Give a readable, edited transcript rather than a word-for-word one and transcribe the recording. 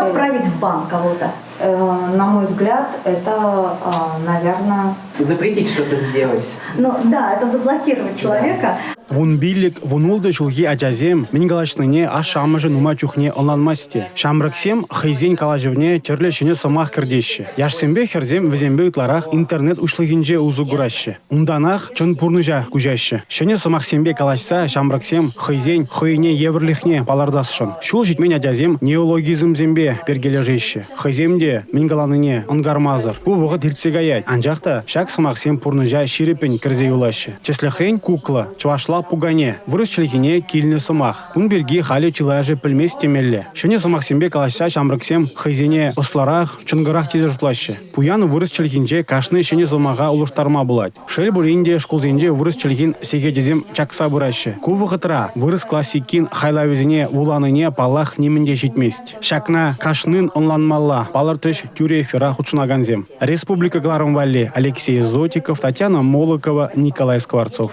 Отправить в бан кого-то? Э, на мой взгляд, это, наверное... Запретить что-то сделать. Ну да, это заблокировать человека. 15, 16 ҫулхи ачасем мӗн калаҫнине ашшӗ-амӑшӗ нумай чухне ӑнланмасть те. Ҫамрӑксем хӑйсен калаҫӑвне тӗрлӗ ҫӗнӗ сӑмах кӗртеҫҫӗ. Яшсемпе хӗрсем вӗсемпе ытларах интернет уҫлӑхӗнче усӑ кураҫҫӗ. Унтанах чӑн пурнӑҫа куҫаҫҫӗ. Ҫӗнӗ сӑмахсемпе калаҫса ҫамрӑксем хӑйсен хӑйне евӗрлӗхне палӑртасшӑн. Ҫул ҫитмен ачасем неологизмсемпе перкелешеҫҫӗ. Хӑйсем те мӗн каланине ӑнкармасӑр. Ку вӑхӑт иртсе каять, анчах та ҫак сӑмахсем пурнӑҫа ҫирӗппӗн кӗрсе юлаҫҫӗ. Тӗслӗхрен, кукла, чӑвашла пукане, вырӑс чӗлхине килнӗ сӑмах. Кун пирки халӗ чылайӑшӗ пӗлмест темелле. Ҫӗнӗ сӑмахсемпе калаҫса ҫамрӑксем хӑйсене ӑслӑрах, чӑнкӑрах тесе шутлаҫҫӗ. Пуян вырӑс чӗлхинче кашни ҫӗнӗ сӑмаха улӑштарма пулать. Шел пулин те, шкулсенче вырӑс чӗлхин сехечӗсем чакса пыраҫҫӗ. Ку вӑхӑтра вырӑс классикин хайлавӗсене вуланине, паллах, нимӗн те ҫитмест. Ҫакна кашнин ӑнланмалла, палӑртрӗҫ тӳрӗ эфира хутшӑнакансем. Республика кӑларӑм валли Алексей Зотиков, Татьяна Молокова, Николай Скворцов.